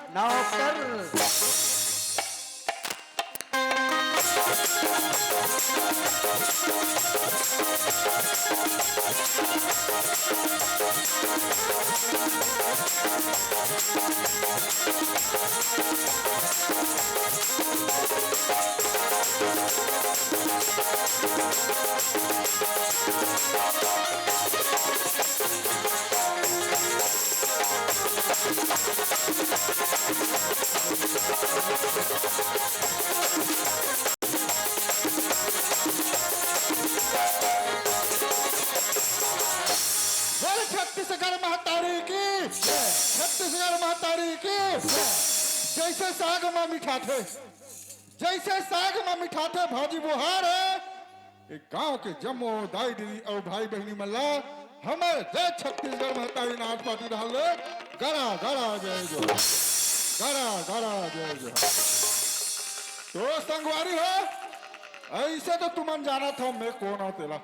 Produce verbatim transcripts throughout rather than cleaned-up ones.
नौकर। बोल छत्तीसगढ़ महतारी की, छत्तीसगढ़ महतारी की। जैसे साग मा मिठाथे, जैसे साग मा मिठाथे भाजी बुहार हे, ए गांव के जम्मो दाई दीदी अउ भाई बहिनी मन ला हमर जय छत्तीसगढ़ महतारी नाच पार्टी डहार ले गरा गरा जय जोहार, गरा गरा जय जोहार। तो संगवारी हो, ऐसे तो तुमन जानत हो मैं कोन हो तेला।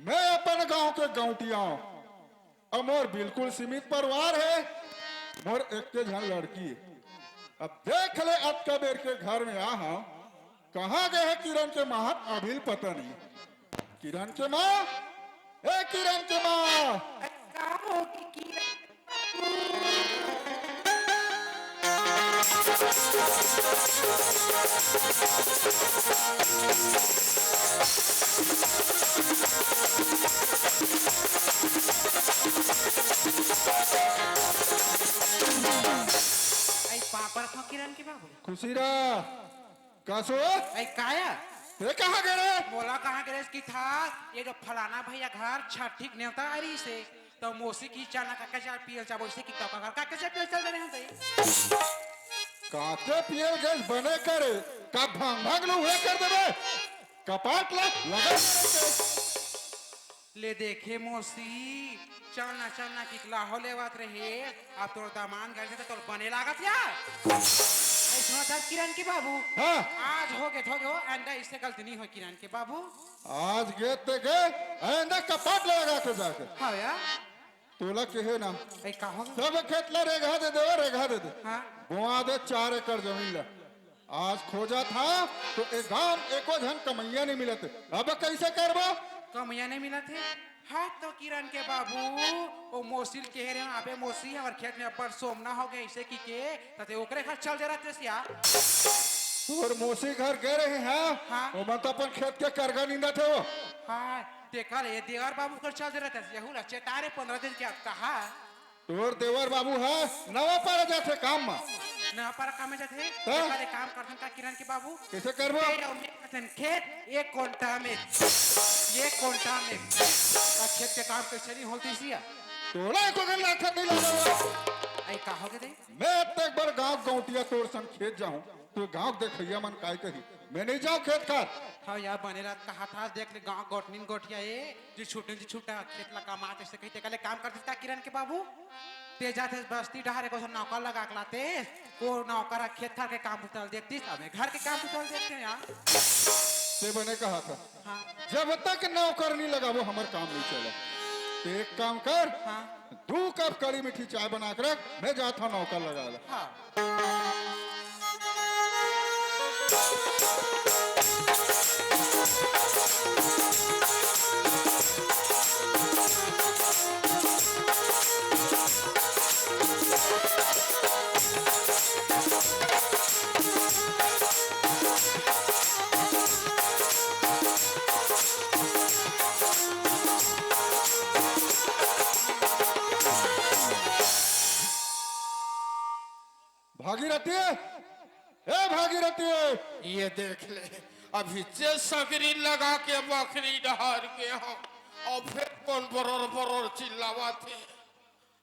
मैं अपन गांव के गौंटिया हूं। अब मोर बिल्कुल सीमित परिवार हे, मोर एक झन लड़की हे। अब देख ले, अतका बेर के घर में आ हंव, कहां गे हे किरण के मां, अभी ले पता नहीं। किरण के मां, ए किरण के मां। का होगे किरण? आई पापड़ खो किरण के बाबू। खुशी रह। का सो? आई काया? ते कहां गे रहे? मोला कहां गे रहे कि था, ये जो फलाना भैया घर छठी के नेवता आ रही से, तो मौसी के चलना काका चाय पियल जाबो, इसे कि काका घर काका चाय पियल चल रहे हैं। काका पियल गैस बने करे, का भांग भांग लो हुए कर देबे? कपाट ला लगा दे। ले देखे मौसी, चलना चलना किकला हो लेवत रहे, अब तोर दामान गए तो तोर बने लागत या। ऐसा था किरण के बाबू। हां। आज हो गे, हो गे, आइंदा इससे गलती नहीं हो किरण के बाबू। आज गे ते गे, आइंदा कपाट लगा के जाके। हां यार। तोला कहे ना। ए, का हो? सब खेत ला रेगहा दे दे, रेगहा दे दे। हां। बोआ दे चार एकड़ जमीन ला। आज खोजत हंव तो ए गांव एको झन कमइया नहीं मिलत हे। अब कइसे करबो? कमइया नहीं मिलत हे? हां तो किरण के बाबू, ओ मौसी ल कहे रहे हंव, अबे मौसी, हमर खेत में अब्बड़ सोमना हो गे, अइसे कि के, त ते ओकरे घर चल दे रहते सिया। तोर मौसी घर गे रहे हंव, हां। ओमन तो अपन खेत के करगा निंदत हे वो। हां, तेकर ए देवर बाबू कर चल दे रहते सिया, हुला चेतारे पंद्रह दिन के अब कहा। तोर देवर बाबू ह नवापारा जाथे काम म। नवापारा काम में जाथे? त? तेकर एक काम करथन का किरण के बाबू? कइसे करबो? तें अउ मैं करथन खेत एक कोंटा में। एक कोंटा में। त खेत के काम कइसे नहीं होती सिया? तोला एको गन लाखत नहीं लागल। आई का हो गे दे? मैं अतेक बार गांव गौंटिया तोर संग खेत जाहूं, तो गांव देखइया मन काय कही? मैं नहीं जांव खेत खार। हां यार, बने रात कहा था, देख ले गांव गौटनीन गौटिया ए, जी छुट्टी जी छुट्टा, खेत ला कमात अइसे कही, तेकर ले काम करते का किरण के बाबू? ते जाते बस्ती डहार एको नौकर लगा के लाते, वो नौकर खेत खार के काम बुता ल देखती, हमें घर के काम बुता ल देखते यार। ते बने कहा था। हां। जब तक नौकर नहीं लगाबो, हमर काम नहीं चले। ते एक काम कर, हां। दू कप कड़ी मीठी चाय बना के रख, मैं जात हंव नौकर लगा ले। हां। भागीरथी, ए भागीरथी। ये देख ले, अभी जे सगरी लगा के बखरी डहार के हंव, अउ फेर कोन बरोर बरोर चिल्लावत हे।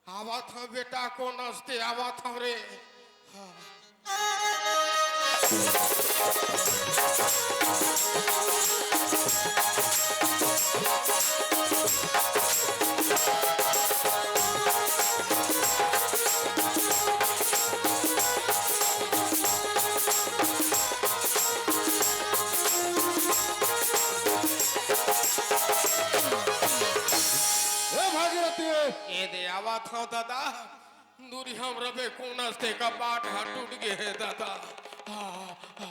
आवत हंव बेटा, कोन असते आवत हंव रे। हां। ए भागीरथी। ए दे आवत हंव दादा। दूरी हम रबे कोना से कपाट ह टूट गे हे दादा। आ, आ।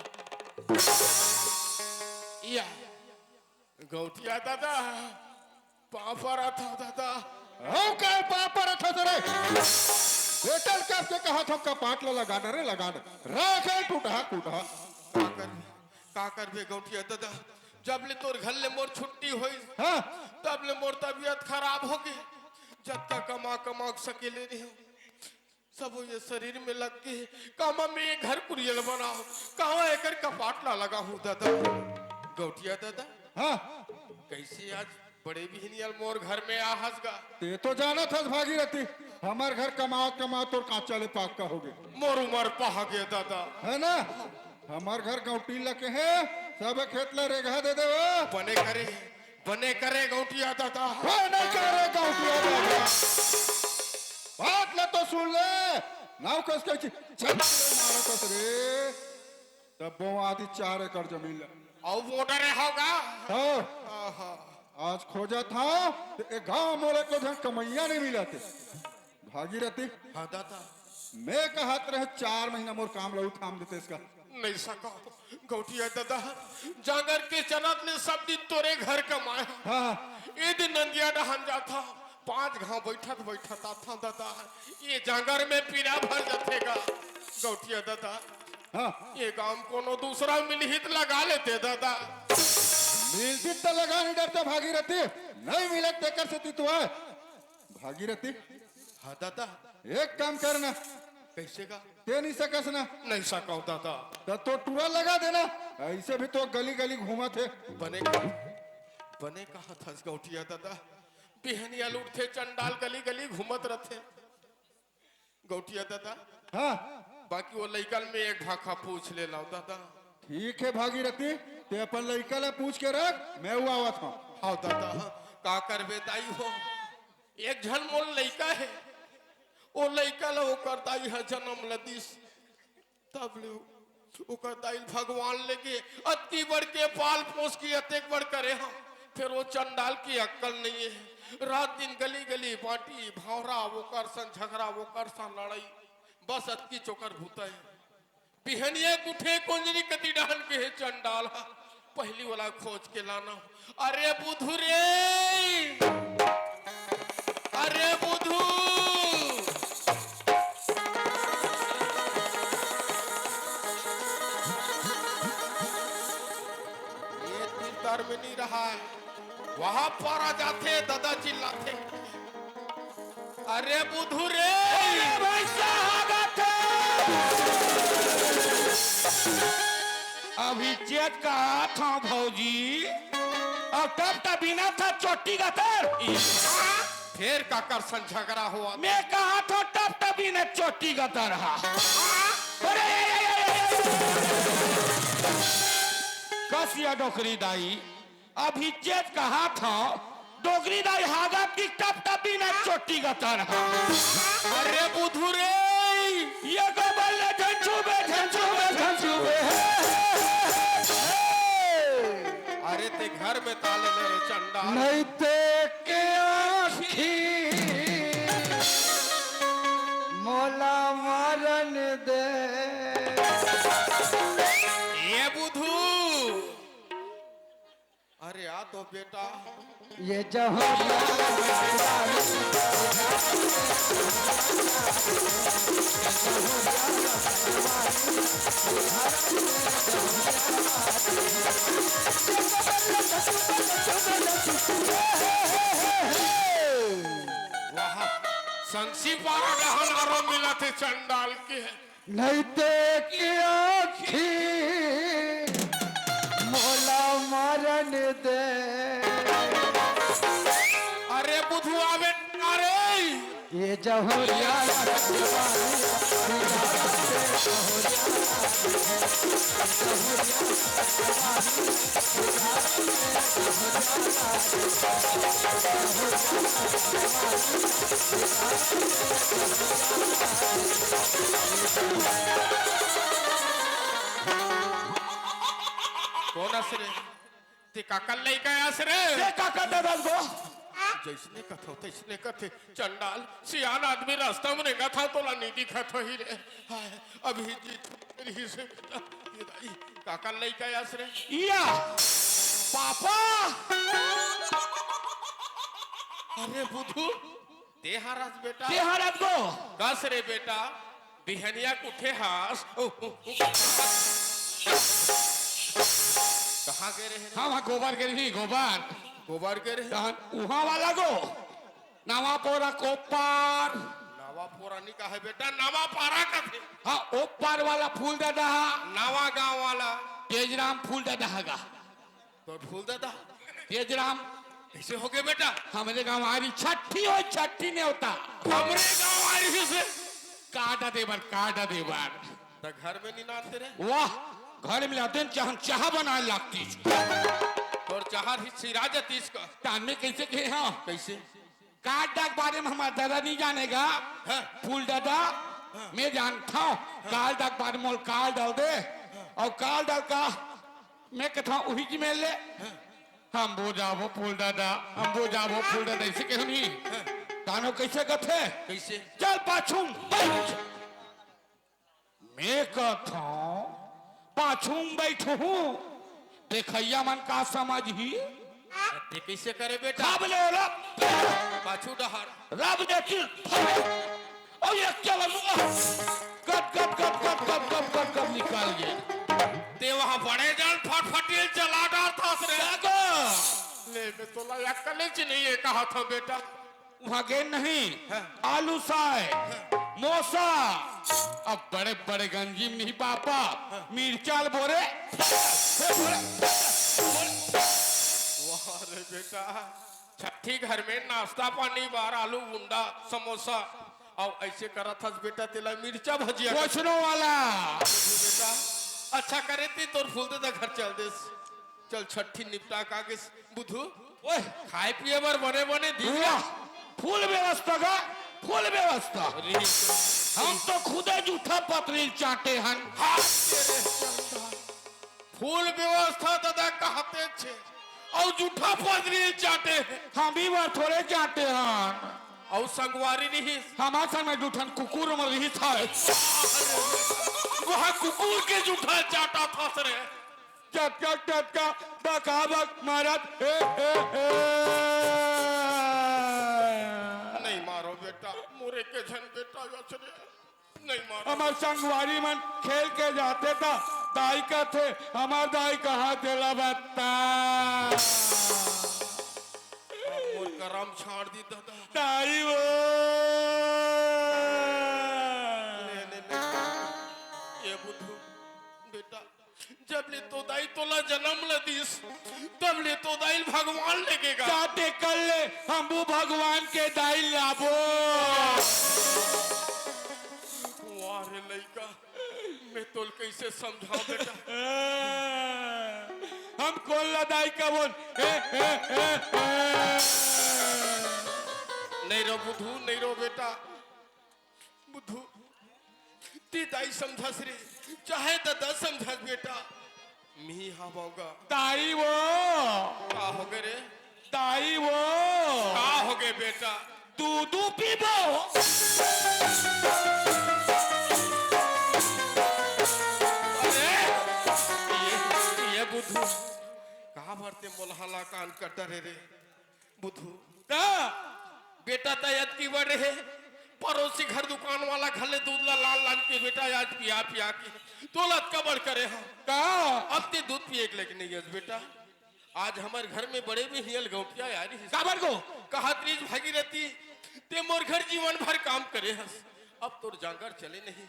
या, गौटिया दादा, पाँव परत हँव दादा। हव काय पाँव परत हस रे? बेटल कब के कहत हँव कपाट ल लगाना रे, लगाना। राखे टूटहा, टूटहा। का करबे, का करबे गौटिया दादा? जब ले तोर घर ले मोर छुट्टी होइस, हाँ। तब ले मोर तबीयत खराब होगे। जतका कमा, कमा के सकेले रेहेंव, सबो ये शरीर में लग गे। कामा में ये घर कुरिया ल बनाहूँ, कामा एकर कपाट ला लगाहूँ दादा। गौटिया दादा, हाँ। कइसे आज बड़े बिहनिया ल मोर घर में आ हस गा? तें तो जानत हस भागीरथी, हमर घर कमात कमात तोर काँचा ले पक्का होगे। मोर उमर पहा गे दादा। हे ना? हमर घर गौंटी ल केहे, सब खेत ल रेगहा दे देवो। बने करे, बने करे गौंटिया दादा। बने करे गौंटिया दादा। बात ल तो सुन ले। नाव कस के ची-, छत ले मारो कस रे। तब वो आधी चार एकड़ जमीन ल। अउ मोटर हे होगा। हाँ। आहा। आज खोजत हँव, त ए गाँव मोला एको झन कमइया नइ मिलत हे। भागीरथी। हाँ दादा। मैं कहत रहेंव चार महीना मोर काम ल थाम देतेस का। नइ सकँव गौटिया दादा, जांगर के चलत ले सब दिन तोरे घर कमाए हँव। हाँ। ए दिन नंदिया डहन जाथँव, पाँच घाँव बइठत बइठत आथँव दादा, ए जांगर में पीरा भर जाथे गा। गौटिया दादा, हाँ। ए गाँव कोनो दूसरा मिलही त लगा लेते दादा। मिलतिस त लगा नइ डरतेंव भागीरथी, नइ मिलत तेकर सेती तो आए। भागीरथी। हाँ दादा। एक काम कर ना। कइसे गा? तें नइ सकस ना। नइ सकँव दादा। त तोर टूरा लगा देना। अइसे भी तो गली गली घूमत हे। बने कहा, बने कहत हस गौटिया दादा। बिहनिया ले उठथे चंडाल गली गली घूमत रथे। गौटिया दादा। हाँ। बाकी वो लइका ल मैं एक भाखा पूछ ले लँव दादा। ठीक हे भागीरथी, तें अपन लइका ल पूछ के रख, मैं हूँ आवत हँव। हाँ दादा, का करबे दाई हो, एक झन मोर लइका हे, ओ लइका ल ओकर दाई ह जनम ल दिस, तब ले ओकर दाई ल भगवान लेगे, अतकी बड़ के पाल पोस के अतेक बड़ करे हँव, फेर ओ चंडाल के अक्कल नइ हे। रात दिन गली गली बाँटी, भौंरा ओकर संग झगरा, ओकर संग लड़ई, बस अतकी चोकर भूता हे। बिहनिया के उठे कोंजरी कती डहन के हे चंडाल ह, पहिली ओला खोज के लाना। अरे बुधू रे, अरे बुधू। ए तीर तार में नइ रहय, वहाँ पारा जाथे, दादा चिल्लाथे। अरे बुधू रे। अरे भैंसा हागथे। अभी चेत कहत हँव भौजी, अउ टप टप बीनत हस चोटी गतर। फेर काकर संग झगरा होवत? मैं कहत हँव टप टप बीनत चोटी गतर हा। अरे, कस या डोकरी दाई, अभी चेत कहत हँव, डोकरी दाई हागथे कि टप टप बीनत चोटी गतर हा। अरे बुधू रे। ये गोबर ले झन छूबे, झन छूबे, झन छूबे। अरे तें घर में ताले ले रे चंडाल। नइ तें के आँखी मोला मरन दे। ए बुधू। अरे आ तो बेटा। ये जहूरिया वाह, संगसी पारा डहन आरो मिलत हे चंडाल के। नइ तें के आँखी मोला मरन दे। अरे बुधुआ बेटा रे। ये जहूरिया कोन अस रे? तें काकर लइका अस रे? तें काकर ददा गो? जइसने कथव तइसने कथे। चंडाल, सियान आदमी रास्ता में रेंगत हव, तोला नइ दिखत होही रे। हाय, अभी जी छूट रहिस हे बेटा। ये दाई, काकर लइका आस रे? या, पापा। अरे बुधू, तेहार आज बेटा। तेहार आज गो। कस रे बेटा, बिहनिया के उठे हस। ओ, ओ, ओ। कहाँ गे रहे रे? हाँ, वहाँ गोबर गे रही, गोबर। गोबर गे रहे? तहन उहाँ वाला गो। नवा पोरा कोपार। नवा पोरा नइ कहे बेटा, नवा पारा कथे। हाँ, ओपार वाला फूल ददा हा। नवा गांव वाला। तेजराम फूल ददा हा गा। तोर फूल ददा? तेजराम। कइसे होगे बेटा? हमरे गांव आरी छट्ठी होय, छट्ठी नेवता। हमरे गांव आरी से? काटा देबर, काटा देबर। त घर में नइ नानते रे? वाह, घर में लातेन चाहन चाहा बनाय लागतिस। तोर चाहा ही सिरा जतिस का। तान में कइसे कहे हाँ? कइसे? काल डाक बारे में हमर ददा नइ जाने गा। हाँ। फूल ददा, हाँ। मैं जानथव। हाँ। काल डाक बारे में मोल काल डाल दे। हाँ। अउ काल डाल का मैं कथव उही जी मेर ले। हाँ। हम बो जाबो फूल ददा, हम बो जाबो फूल ददा, अइसे कहूँ नहीं। हाँ। तानो कइसे कथे? कइसे? चल पाछू बैठ। मैं कथव, पाछू में बइठहूँ, देखइया मन का समझही? ते कइसे करे बेटा? खब ले रब। पाछू डहर। रब देखी। अउ एक चल मुआ। गट, गट, गट निकल गे। ते वहाँ बड़े जान फटफटी ल चला डारथस रे। जागो। ले, मैं तोला अक्कल च नइ हे कहत हँव बेटा। उहाँ गे नहीं, हाँ। आलू साय, हाँ। मोसा, अब बड़े बड़े गंजी में नहीं पापा, हाँ। मिर्चा ल बोरे, बोरे, बोरे। वाह रे बेटा, छट्ठी घर में नाश्ता पानी बार आलू गुंडा समोसा, अउ अइसे करत हस बेटा तेला मिर्चा भजिया। कोचनो वाला। बेटा, अच्छा करे ते तोर फूल ददा घर चल देस। चल छट्ठी निपटा के आगे बुधू। ओए। खाए पिए बर बने बने दिया। वाह, फुल व्यवस्था गा, फुल व्यवस्था। अरे। हम तो खुदे जूठा पतरी चाटे हन। हाथ तेरे चंदा। फुल व्यवस्था ददा कहते छे, अउ जूठा पतरी चाटे हे। हम भी बार थोड़े चाटे हन। अउ संगवारी रहिस। हमार संग में दू ठन कुकुर मन रहिस हे। वह कुकुर के जूठा चाटत हस रे। चटका चटका बका बक मारत हे, हे, हे। नहीं मारो बेटा, मोरे के झन बेटा अस रे। नहीं मारो। हमर संगवारी मन खेल के जाथे त दाई कथे, हमर दाई कहाँ तेला बता। मोर करम छाड़ दी ददा। दाई वो। ले, ले, ले। ये बुधू, बेटा, जब ले तो दाई तोला जनम ल दिस, तब ले तो दाई ल भगवान लेगे गा। जाते कल ले हमू भगवान के दाई लाबो। वाह रे लइका, मैं तोल कइसे समझावं बेटा? हम कोन ला दाई कबोन? ए, ए, ए, ए। नहीं रो बुधू, नहीं रो बेटा। बुधू, ती दाई समझस रे, चाहे ददा समझस बेटा। मी हा बोगा। दाई वो। का होगे रे? दाई वो। का होगे बेटा? दूधू पीबो। अरे, ये, ये बुधू, का भरते मोलहाला कान कटरे रे? बुधू। का? बेटा त अतकी बड़ रहे, परोसी घर दुकान वाला घर ले दूध ला लान लान के बेटा आज पिया पिया के तोला अतका बड़ करे हा। का? अब ते दूध पिए के लेके नहीं हस बेटा। आज हमर घर में बड़े बिहियाँ ल गौंटिया आय रहिस। काबर गो? कहत रहिस भागीरथी, ते मोर घर जीवन भर काम करे हस, अब तोर जांगर चले नहीं।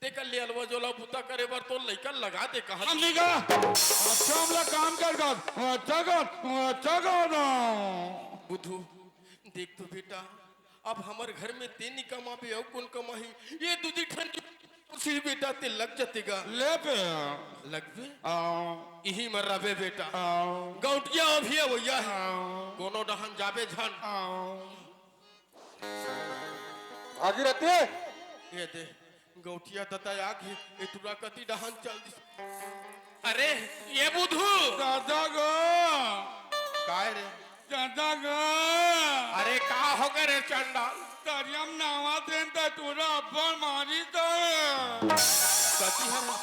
तेकर ले अलवा जोला बूता करे बर तोर लइका लगा दे कहत। हम लइका। अच्छा, हमला काम कर कर। अच्छा कर, अच्छा कर ना। बुधू, देख तो बेटा, अब हमर घर में ते नी कमाबे, अउ कोन कमाही? ये दूधी ठन की कुर्सी बेटा ते लग जते गा। ले पे। लगबे? आओ। इही मर रबे बेटा। आओ। गौंटिया अभी वइया हे। आओ। कोनो डहन जाबे झन। आओ। भागीरथी। ये दे, गौंटिया ददा आगे, ए टुरा कति डहन चल दिस। अरे, ये बुधू। दादा गो। काय रे? दादा गा। अरे का होगे रे चंडाल? तरिया म नहावत रेहेन त टूरा अब्बड़ मारिस हे। कति हरे?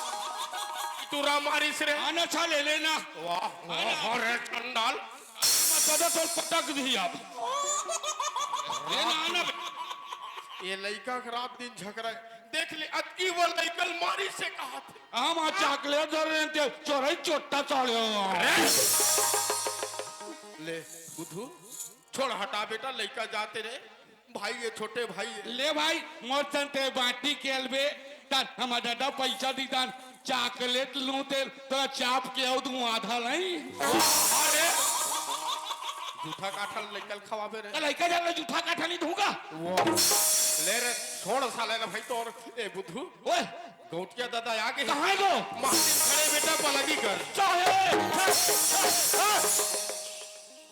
टूरा मारिस रे? आना छा ले लेना। वाह, वाह, आना। अरे चंडाल। मत बजा, तोर पटक दिही अब। ये ना, ना। ये लइका के रात दिन झगरा हे। देख ले, अतकी वो लइका ल मारिस हे कहाथे। हम आज चॉकलेट धरे रेहेन ते चोरई चोट्टा चाढ़े हो। अरे! ले, बुधू, छोड़, हटा बेटा, लइका जाते रे। भाई हे, छोटे भाई हे। ले भाई, मोर संग ते बांटी खेलबे, त हमर दादा पइसा दिही त चॉकलेट लूं ते तोला चाप के अउ दूं आधा नहीं। अरे! जूठा काठा लइका ल खवाबे रे। त लइका जान ले जूठा काठा नहीं दूंगा। वो। ले रे, छोड़ साले रे भाई तोर। ए बुधू। ओए। गौटिया दादा आगे। कहाँ हे गो? माटी म खड़े बेटा, पलगी कर। चाहे।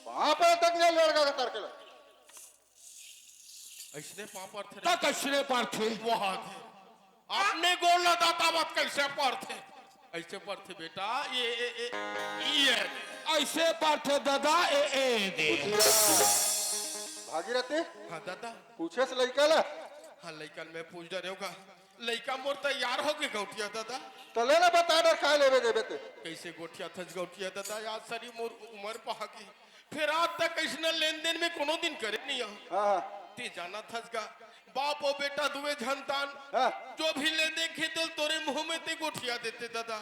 पाँव परथे ले लड़का के तरके ला। अइसने पाँव परथे रे। त कइसने परथे? वाह। अपने गोड़ ला दाता मत कइसे परथे? अइसे परथे बेटा, ये, ये, ये, ये। अइसे परथे दादा, ए, ए, दे। भागीरथी? हाँ दादा। पूछेस लइका ला? हाँ, लइका ल मैं पूछ डरेंव गा। लइका मोर तैयार होगे गौटिया दादा। त ले ना बता डर काय लेबे देबे ते। कइसे गोठियाथस गौटिया दादा? आज सरी मोर उमर पहागे। फेर आज तक अइसना लेन देन में कोनो दिन करे नइ हंव। हाँ, हाँ। ते जानथस गा, बाप अउ बेटा दुए झन तान, हाँ। जो भी लेन देन हे तेला तोरे मुंह में ते गोठिया देते दादा।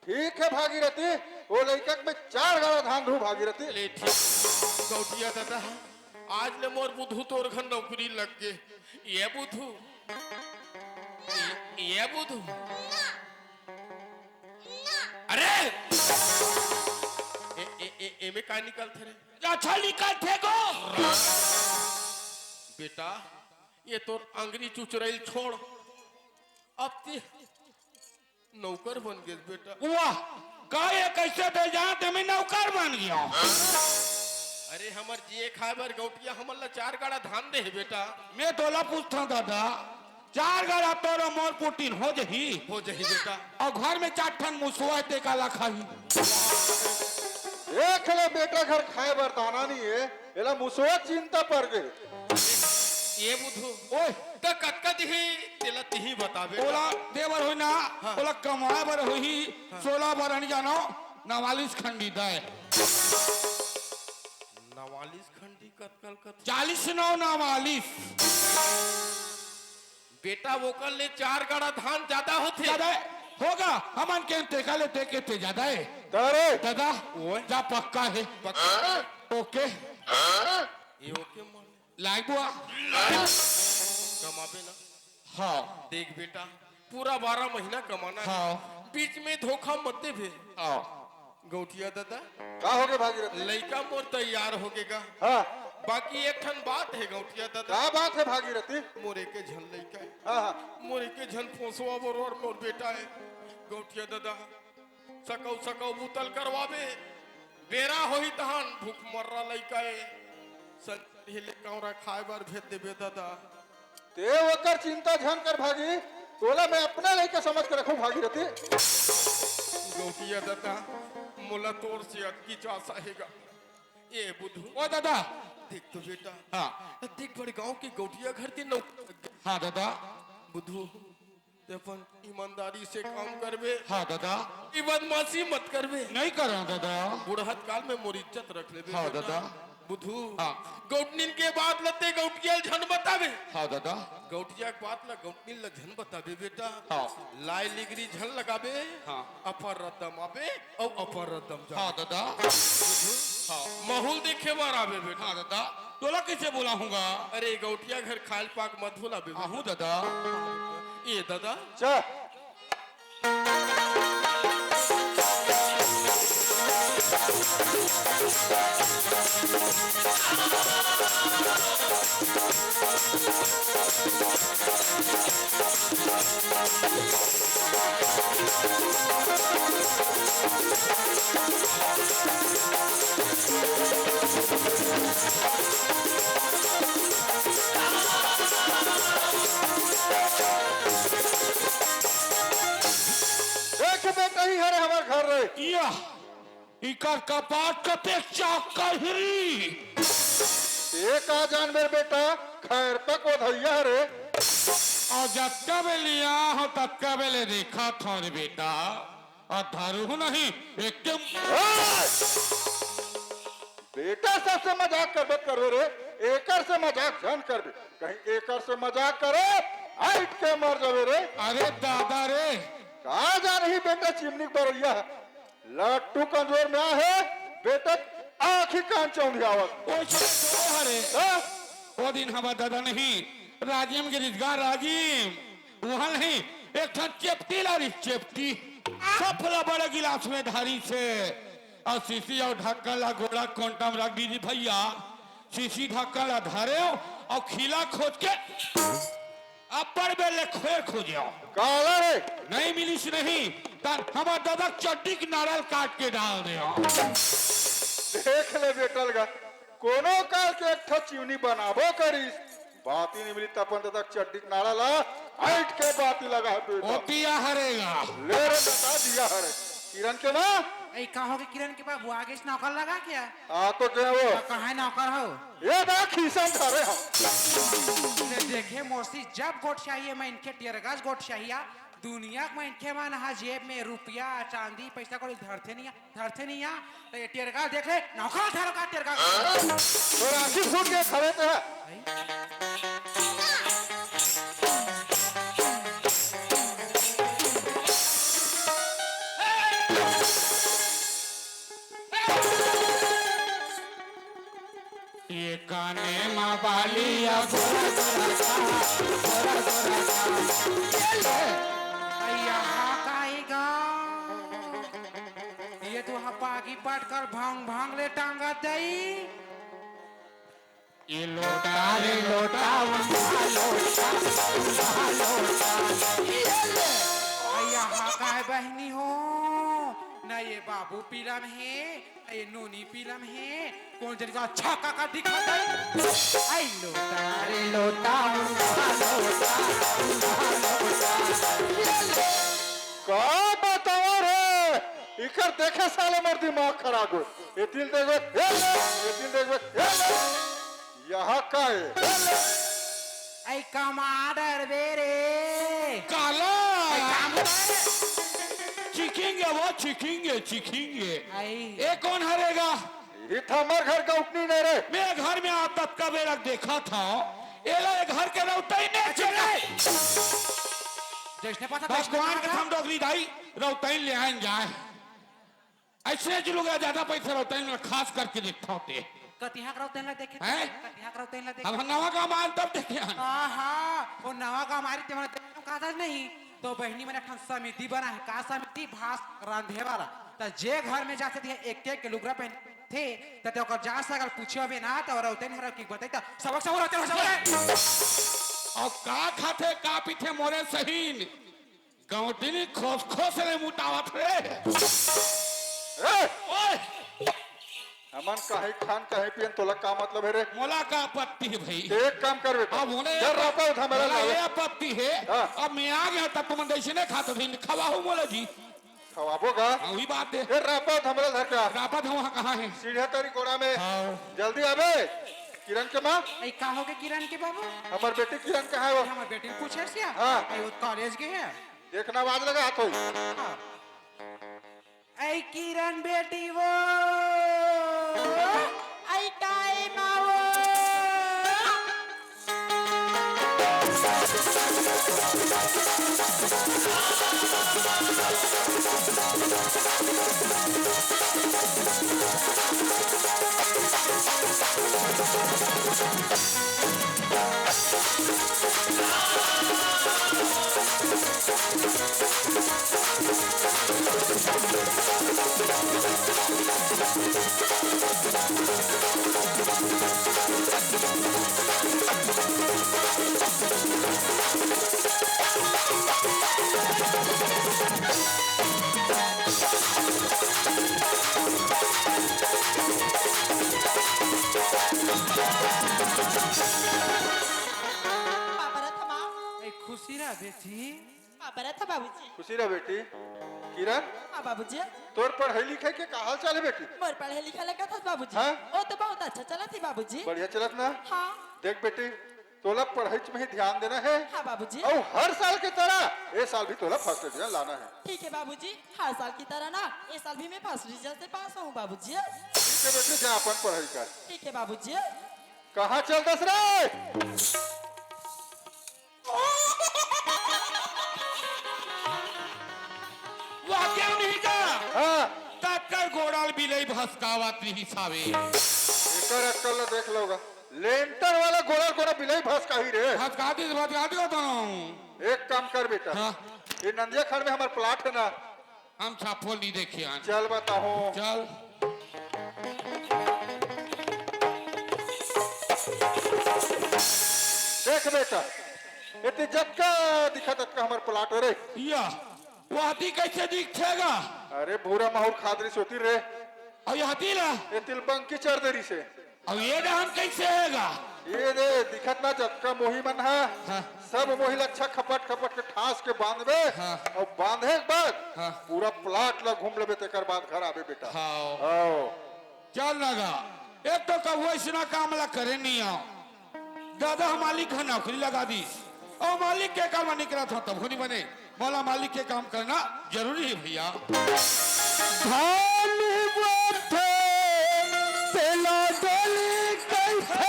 ठीक हे भागीरथी, वो लइका के मैं चार गाड़ा धान दूहूं भागीरथी। ले ठीक, गौटिया दादा, आज ले मोर बुधू तोर घर नौकरी लग गे। ए बुधू, ए, ए बुधू, अरे! ए, ए, ए, एमे का निकलथे रे? अच्छा निकलथे गो। बेटा, ये तोर अंगरी चुचरई ल छोड़। अब ते नौकर बन गेस बेटा। वाह, का ये कइसे दे जान ते मैं नौकर बन गेंव? अरे हमर जिए खाए बर गौटिया हमन ला चार गाड़ा धान दे हे बेटा। मैं तोला पूछथंव दादा, चार गाड़ा तोर अउ मोर पुरती म हो जही। हो जही बेटा। अउ घर में चार ठन मुसवा हे, ते काला खाही? देख ले बेटा, घर खाए बर दाना नइ हे, एला मुसवा चिंता पर गे। ए बुधू, ओए। त कतका दिही, तेला तिही बताबे। ओला दे बर होही ना, हाँ। ओला कमाए बर होही, हाँ। सोला बारा नइ जानव, नवालिस खंडी दे। नवालिस खंडी कतका ल कथे? चालीस नौ नवालिस। बेटा, ओकर ले चार गाड़ा धान जादा होथे। जादा हे? होगा, हमन के तेखर ले तेखर ते जादा हे। अरे! दादा, ओए। जा पक्का हे। पक्का। ओके। ये ओके मान। लाइक बुआ। कमाबे ना। हाँ। देख बेटा, पूरा बारह महीना कमाना हे। हाँ। बीच में धोखा मत देबे। हाँ। गौटिया दादा। का होगे भागीरथी? लइका मोर तैयार होगे गा। हाँ। बाकी एक ठन बात हे गौटिया दादा। का बात हे भागीरथी? मोर एके झन लइका हे। हाँ, हाँ। मोर एके झन पोसवा बरोबर मोर बेटा हे। गौटिया दादा, सकौ सकौ बुतल करवाबे, बेरा होही तहान भूख मर्रा लइका हे। संझा ले कांवरा खाए बर भेज देबे दादा। ते ओकर चिंता झन कर भागी, तोला मैं अपना लइका समझ के रखूं भागीरथी। गौटिया दादा, मोला तोर से अतकीच आसा हे गा। ए बुधू। ओ दादा। देख तो बेटा। हाँ। देख बड़े गांव के गौटिया घर ते नौ। हाँ दादा। बुधू, ते अपन ईमानदारी से काम करबे। हाँ दादा। ई बदमाशी मत करबे। नइ करंव दादा। बुढ़त काल में मोर इज्जत रख लेबे हाँ बेटा। दादा। बुधू। हाँ। गौटनिन के बात ल ते गौटिया ल झन बताबे। हाँ दादा। गौटिया के बात ल गौटनिन ल झन बताबे बेटा। हाँ। लाई लिगरी झन लगाबे। हाँ। अपन रद्दा म आबे अउ अपन रद्दा म जाबे। हाँ दादा। बुधू। हाँ। माहौल देखे बर आबे बेटा। हाँ दादा। तोला कइसे बोलाहूं गा? अरे गौटिया घर खायल पाक मत भुलाबे बेटा। आहूं दादा। ए दादा। चा। देख बेटा, इही हरे हमर घर रे। या, इकर कपाट कतेक चाक कहिरी। ए का जानबे रे बेटा, खैर तक ओधइया हरे। अउ जतका बेर लिया हो, ततका बेर ले देखत हो रे बेटा, अउ धरू नहीं, एक ए! बेटा सबसे मजाक करबे त करबे रे, एकर से मजाक झन करबे। कहीं एकर से मजाक करे, हट के मर जाबे रे। अरे दादा रे। का जानही बेटा चिमनी के बरइया ह। लट्टू कमजोर में आहे, बेटा आँखी कान चौंधियावत। ओइसे तो हरे। हाँ? ओ दिन हमर दादा नहीं, राजिम गिरिस गा राजिम। उहाँ नहीं, एक ठन चेपटी लारिस, चेपटी। सब ला बड़े गिलास में धरिस हे। अउ शीशी अउ ढक्कन ला गोड़ा कोंटा में रख दीजिस भइया। शीशी ढक्कन ला धरेंव अउ खीला खोज के अब्बड़ बेर ले खोर खोजेंव। काला रे? नहीं मिलिस नहीं, त हमर दादा के चड्डी के नाड़ा ल काट के डाल देंव। देख ले बेटा ल गा, कोनो काल के एक ठो चिमनी बनाबो करिस, बाती नहीं मिली त अपन दादा के चड्डी के नाड़ा ला हट के बाती लगा बेटा। ओ दिया हरे गा। ले रे दादा दिया हरे। किरण के माँ। ए, का होगे किरण के बाबू, आगे से नौकर लगा क्या? आ तो गए वो। त कहाँ नौकर हो? ए दा खीसा धरे हम। ले देखे मोसी, जब गोठियाही मनखे टेरगस गोठियाही आ, दुनिया के मनखे मन ह जेब में रुपया, चांदी, पैसा कौड़ी धरथे नहीं आ, धरथे नहीं आ। त ए टेरगा देख ले, नौकर धरो का टेरगा। तो राखी फूट के खड़े तो है। भाई। ये काने मा बालिया गोरा गोरा का, गोरा गोरा का। ये ले। अय्या, हा काई गा? ये तो हा पागी पटकर भांग भांग ले टांगत दई। ये लोटा रे लोटा, उंधा लोटा, उंधा लोटा। ये ले। अय्या, हा काई बहिनी हो? ना ये बाबू पीलम हे, ए नोनी पीलम हे, कोन जनी का अच्छा काका दिखत हे? आई लोटा रे लोटा, उंधा लोटा, उंधा लोटा। का बताओ रे, इकर देखे साले मोर दिमाग खराब हो। ए तिल देखबे, ए ले, ए तिल देखबे, ए ले। यहाँ का हे? ए ले। आई कमा डरबे रे। काला। आई काम करे। चिखेंगे वो, चिखेंगे, चिखेंगे। आई। ए कोन हरे गा? ये तो हमर घर का उठनी नहीं रे। मैं घर में आता तब का बेरा देखा था। एला ए घर के रौतई नहीं अच्छा, चले। जैसने पता भगवान तैसने कसम डोकरी दाई, रौतई ले आएन जाए। अइसने जुलूगा ज्यादा पैसा रौतई में खास करके देखता होते। कतिहा के रौतई ला देखे हैं? थे, कतिहा के रौतई ला देखे। अब हम नवा गाँव आन तब देखे हन। आहा, वो नवा गाँव आरी ते मन कहा था नहीं, तो बहिनी मन एक ठन समिति बना हे, का समिति? भात रांधे वाला। त जे घर में जाथे ते एक एक लुगरा पहन थे, त ते ओकर जात से अगर पूछे होबे ना, त रौतई हर की बताई, त सबक सब रौतई हो जावे। अउ का खाथे, का पीथे मोरे सहीन? गौंटिनी खोस खोस ले मुटावत रे। ए! ओए! हमन कहीं खान, कहीं पियन, तोला का मतलब हे रे? मोला का आपत्ति हे भाई? एक काम कर बेटा। अब होने जर रापा उठा मेरा मोला लावे। ये आपत्ति हे। हाँ। अब मैं आ गया तब तुमन जैसे नहीं खाते थे, खवाओ मोला जी। खवाबो गा। हाँ, वही बात हे। ए रापा उठा मेरा घर का। रापा था वहाँ कहाँ है? सीढ़िया तरी गोड़ा में। हाँ। जल्दी आबे। किरण के माँ। ए, का होगे किरण के बाबू? हमर बेटी किरण कहाँ हे वो? हमर बेटी पूछे सिया। हाँ। ए, वो कॉलेज गे हे। देखना आवाज लगा हाथ होई। हाँ। ऐ किरण बेटी वो, ऐ टाइम आवो। बाबा रथ मा। ए, खुशी रह बेटी। बरत हे बाबूजी। खुशी रह बेटी। किरण, हाँ बाबूजी। तोर पढ़ाई लिखाई के का हाल चाल हे बेटी? मोर पढ़ाई लिखाई ला कथस बाबूजी। हाँ? ओ तो बहुत अच्छा चलत हे बाबूजी। बढ़िया चलत ना? हाँ। देख बेटी, तोला पढ़ाई में ही ध्यान देना हे। हाँ बाबूजी। अउ हर साल के तरह ए साल भी तोला फर्स्ट डिवीजन लाना हे। ठीक हे बाबूजी, हर साल की तरह ना ए साल भी मैं फर्स्ट डिवीजन से पास होहूँ बाबूजी। ठीक हे बेटी, जा अपन पढ़ाई कर। ठीक हे बाबूजी। कहाँ चल दस रे? वाह, क्या नहीं का? हाँ। तकर गोड़ाल बिलई भसकावत नहीं सावे। एकर अक्कल ला देख लोगा। लेंटर वाला गोड़ाल कोना बिलई भसकाही रे। भसका दी, भसका दी तो। एक काम कर बेटा। हाँ। ये नंदिया खड़ में हमर प्लाट हे ना। हम छापो नहीं देखे आज। चल बताहूँ। चल। देख बेटा, एती जतका दिखत अतका हमर प्लाट हे रे। या, वो हाथी कैसे दिखेगा? अरे भूरा माहूर खाद रहिस होती रे। अउ ये हाथी ला? ये तिलबंकी चर दे रहिस हे। अब ये डहन कैसे होगा? ये दे, दिखत ना जतका मोही मन हा, हाँ। सब मोही ला अच्छा खपट खपट के ठास के बांधबे, हाँ। अउ बांधे के बाद हाँ। पूरा प्लाट ला घूम लेबे, तेकर बाद घर आबे बेटा। हाँ। आओ। चल लगा, एक तो कबो अइसना काम ला करे नहीं आओ। दादा ह मालिक ह नौकरी लगा दिस, अउ मालिक के काम निकलत हो तभो नहीं बने। मोला मालिक के काम करना जरूरी हे भैया। धान बोथे तेला डोली कहिथे,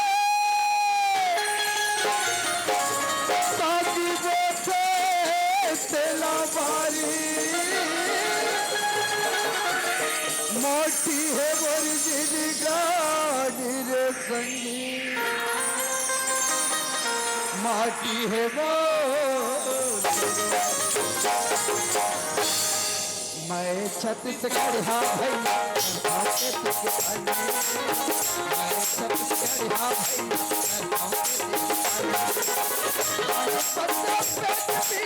साग बोथे तेला बारी, माटी हे मोर जिनगानी रे संगी। माटी हे मोर। मैं छत्तीसगढ़िया भैया, करता के तू किसानी। मैं छत्तीसगढ़िया भैया, करता के तू किसानी। मैं पत्ता पे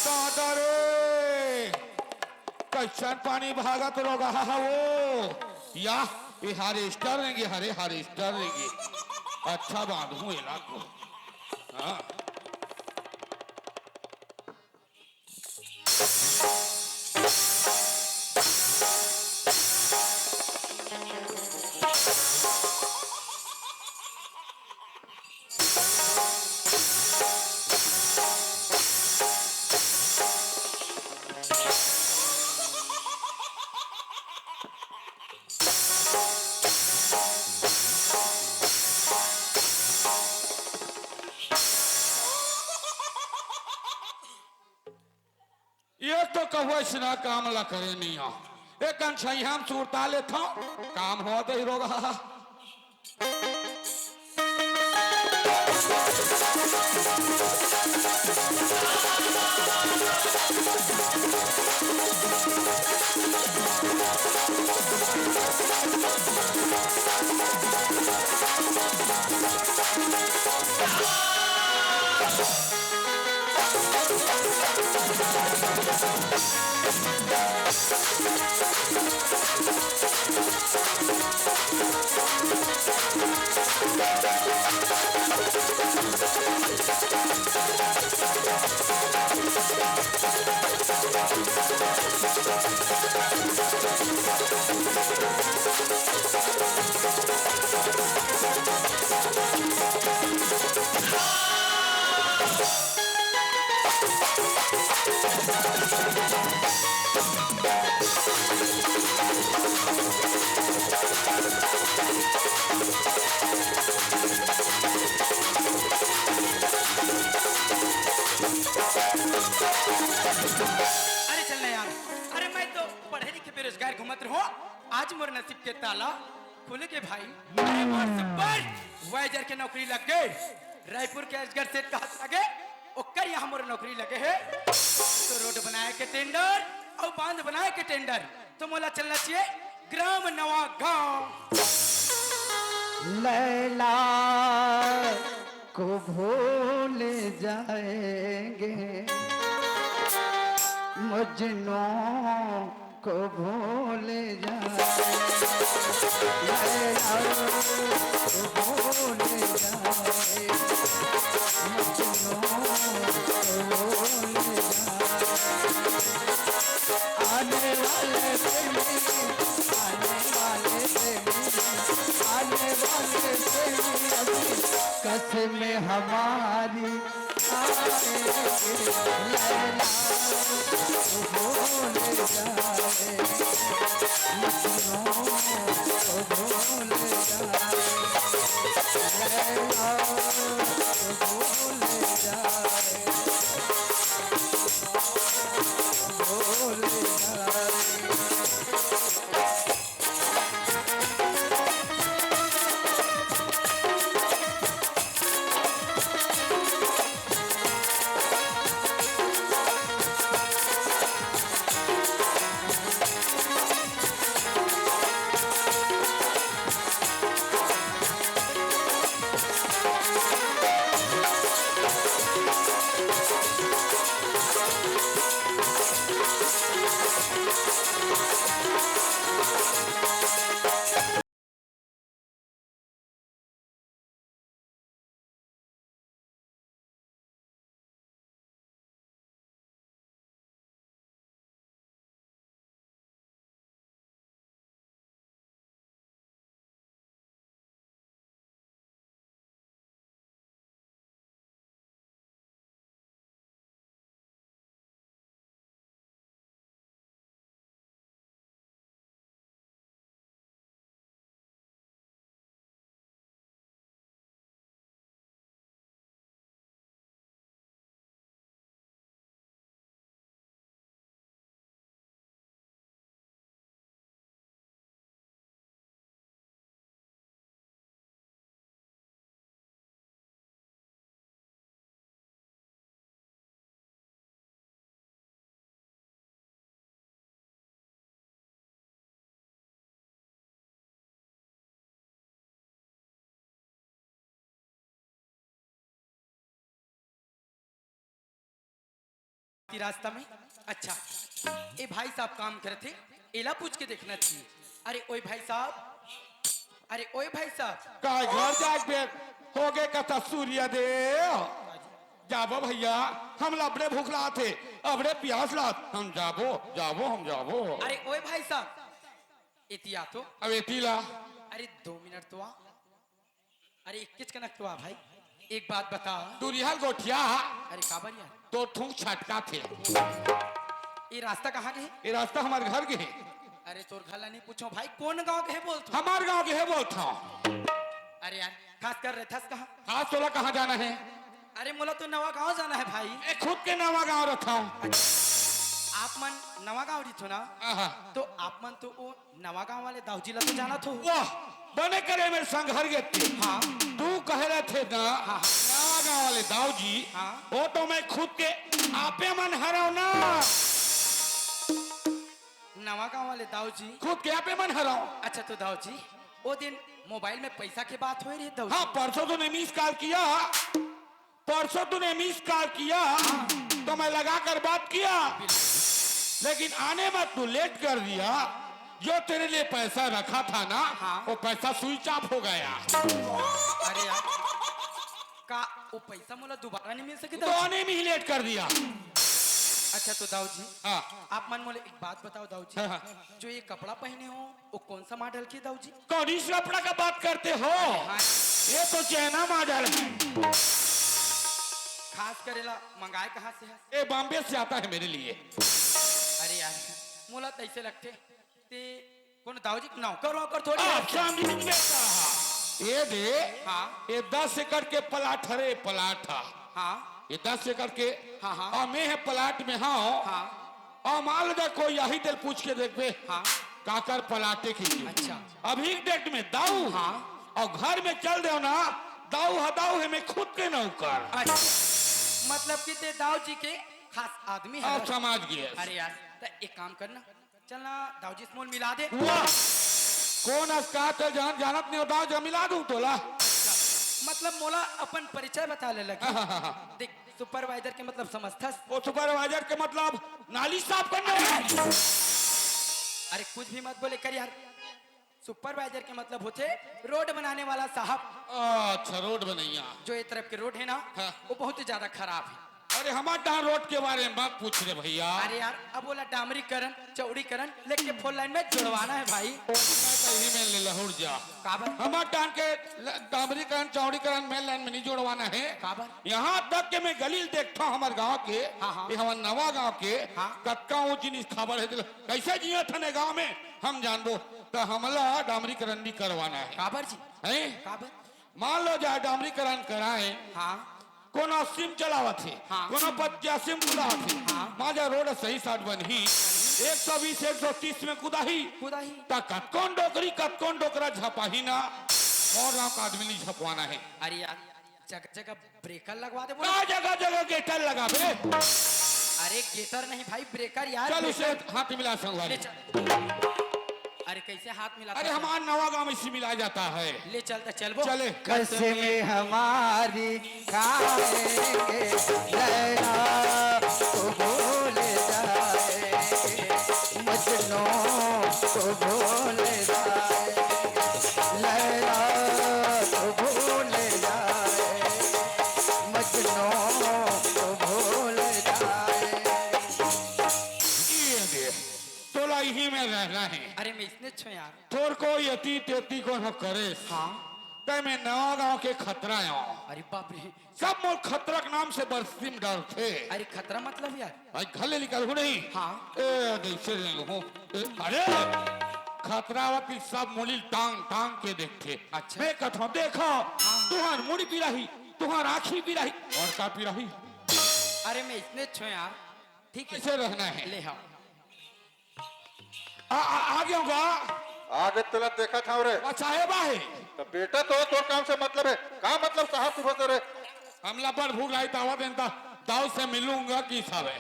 दादा रे, कैसन पानी भागत रोगहा हा वो? या, ये हार्वेस्टर रेंगे, हरे हार्वेस्टर रेंगे। अच्छा बांधहूं एला को। हाँ। ये तो कबो अइसना काम ला करे नहीं हो। एक कन छइहां म सुरता लेथव, काम होवत ही रोगहा। अरे चल ना यार, अरे मैं तो पढ़े लिखे बेरोजगार घूमत रहो, आज मोर नसीब के ताला खुल गे भाई। अरे मोर सुपरवाइजर के नौकरी लग गे। रायपुर के अजगर सेठ कहत लगे, ओकर यहाँ मोर नौकरी लगे हे। तो रोड बनाए के टेंडर अउ बांध बनाए के टेंडर, तो मोला चलना चाहिए ग्राम नवा गांव। लैला को भूल जाएंगे, मजनू को भूल जाएंगे, लैला को भूल जाएंगे, मजनू को भूल जाएंगे। आने वाले प्रेमी, आने वाले प्रेमी, आने वाले प्रेमी, अभी कसमें हमारी खाएंगे। लैला भूल जाए, मजनू भूल जाए, लैला भूल जाए। रास्ता में। अच्छा, ए भाई साहब काम करथे, एला पूछ के देखना चाहिए। अरे ओए भाई साहब, अरे ओए भाई साहब। काय घर जाके बेर हो गे कथा सूर्य देव। जाबो भैया, हमला अबड़े भूख लागथे, अबड़े प्यास लागथे, हम जाबो, जाबो, हम जाबो। अरे ओए भाई साहब, एती आ तो। अब एती ला। अरे दो मिनट तो आ। अरे इक्कीच कनक तो आ भाई, एक बात बता। तू रिहल गोठिया। अरे काबर यार? तो ठूक छटकाथे। ये रास्ता कहाँ के हे? ये रास्ता हमार घर के हे। अरे तोर घर ला नहीं पूछो भाई, कौन गांव के हे बोल तू? हमार गांव के हे बोलथंव। अरे यार, खास कर रहथस कहाँ? खास तोला कहाँ जाना हे? अरे मोला तो नवा गांव जाना हे भाई। ए, खुद के नवा गांव रथंव। अच्छा, आप मन नवा गांव रहिथो ना? आहा। तो आप मन तो वो नवा गांव वाले दाऊ जी ला तो जानत हो? वाह, बने करे मेर संग हर गे ते। हाँ। तू कहे रथे ना, हाँ। नवा गांव वाले दाऊ जी, हाँ। वो तो मैं खुद के आपे मन हरंव ना। नवा गांव वाले दाऊ जी। खुद के आपे मन हरंव। अच्छा तो दाऊ जी, वो दिन मोबाइल में पैसा के बात होए रहे दाऊ जी। हाँ, परसों तूने मिस कॉल किया। परसों तूने मिस कॉल किया, तो मैं लगा कर बात किया, लेकिन आने में तू लेट कर दिया। जो तेरे लिए पैसा रखा था ना, हाँ। वो पैसा स्विच ऑफ हो गया। अरे यार, का वो पैसा मोला दोबारा नहीं मिल सके तो दाऊ जी? आने में ही लेट कर दिया। अच्छा तो दाऊ जी, हाँ। आप मन मोला एक बात बताओ दाऊ जी, हाँ, हाँ। जो ये कपड़ा पहने हो, वो कौन सा मॉडल के दाऊ जी? कौन इस कपड़ा का बात करते हो? हाँ। ये तो चाइना मॉडल है। खास करेला मंगाए कहाँ से है? ये बॉम्बे से आता है मेरे लिए। अरे यार, मोला तो ऐसे लगथे ते कोनो दाऊ जी के नौकर वौकर थोड़ी आप है। समझ में कहा। ये दे, हाँ। ये दस एकड़ के प्लाट हरे, प्लाट हा। हाँ। ये दस एकड़ के, हाँ, हाँ। और मैं है प्लाट में हाँ। हाँ। और मान लो जा कोई यही तेल पूछ के देखबे, हाँ। काकर प्लाटे की चीज। अच्छा। अभी डेट में दाऊ हाँ। और घर में चल देव ना, दाऊ हा दाऊ है, मैं खुद के नौकर। अच्छा, मतलब कि ते दाऊ जी के खास आदमी है। और समझ गए। अरे यार, तो एक काम करना, चल ना दाऊ जी से मोला मिला दे। वाह, कोन अस का, त जान, जानत नहीं होता, जब मिला दूं तोला। मतलब मोला अपन परिचय बता ले लगी। देख, सुपरवाइजर के मतलब समझथस? वो सुपरवाइजर के मतलब नाली साफ करने वाला। अरे कुछ भी मत बोले कर यार। सुपरवाइजर के मतलब होथे रोड बनाने वाला साहब। अच्छा, रोड बनैया। जो ये तरफ के रोड है ना, हाँ। वो बहुत ही ज्यादा खराब है। अरे हमार डाहर रोड के बारे में मत पूछ रे भैया। अरे यार, अब बोला डामरीकरण, चौड़ीकरण, लेकिन फोर लाइन में जुड़वाना है भाई। मैं तो ही में ले लहुर जा। काबर? हमार डाहर के ल-, डामरीकरण, चौड़ीकरण मेन लाइन में नहीं जुड़वाना है। काबर? यहाँ तक कि मैं गली देखता हूँ हमारे गांव के, हाँ, हाँ। ये हमारे नवा गांव के, हाँ। कतका ऊंच नीच खबर है, कैसे जिया थने गांव में हम जानबो, तो हमला डामरीकरण भी करवाना है। काबर जी? हैं? काबर? मान लो जाए डामरीकरण कराए, हाँ। कोनो सिम चलावत हे, हाँ। कोनो पच्चीस सिम कुदावत हे, हाँ। माजा रोड सही साट बनही, एक सौ बीस, एक सौ तीस में कुदाही, कुदाही। त कतकोन डोकरी, कतकोन डोकरा झपाही ना, मोर गांव का आदमी नहीं झपवाना है। अरे यार, जगह जगह ब्रेकर लगवा दे बोला। का जगह जगह गेटर लगाबे? अरे गेटर नहीं भाई, ब्रेकर यार, चल उसे ब्रेकर। हाथ मिला संगवारी। ले चल। अरे कैसे हाथ मिला? अरे हमार नवा गांव में इसी मिला जाता है। ले चल त चलबो। चले। कसमें हमारी खाएंगे, लैला को भूल जाएंगे, मजनू को भूल जाएंगे, लैला को भूल जाएंगे, मजनू को भूल जाएंगे। ये दे, तोला इही में रहना है। अरे मैं इसने छो यार। तोर को यति तेती कोनो करेस। हाँ। तै मैं नवा गांव के खतरा आयो। अरे बाप रे। सब मोर खतरा के नाम से बरसीम डालथे। अरे खतरा मतलब यार? भाई घर ले निकल हूँ नहीं। हाँ। ए, जैसे ले लूँ। ए, अरे, खतरा वती सब मोली टांग टांग के देखथे। अच्छा। मैं कथों, देखो, हाँ। तुहार मुड़ी पिराही, तुहार आँखी पिराही, और का पिराही? अरे मैं इसने छो यार। ठीक है। कैसे रहना है? ले हाँ। आ, आ, आ गया होगा। आगे तोला देखत हंव रे। आ, साहेब आहे। त बेटा तो तोर काम से मतलब है। का मतलब साहब तू बस रे? हमला बड़ भूख आई तावा देन ता दाऊ से मिलूंगा की साहब है।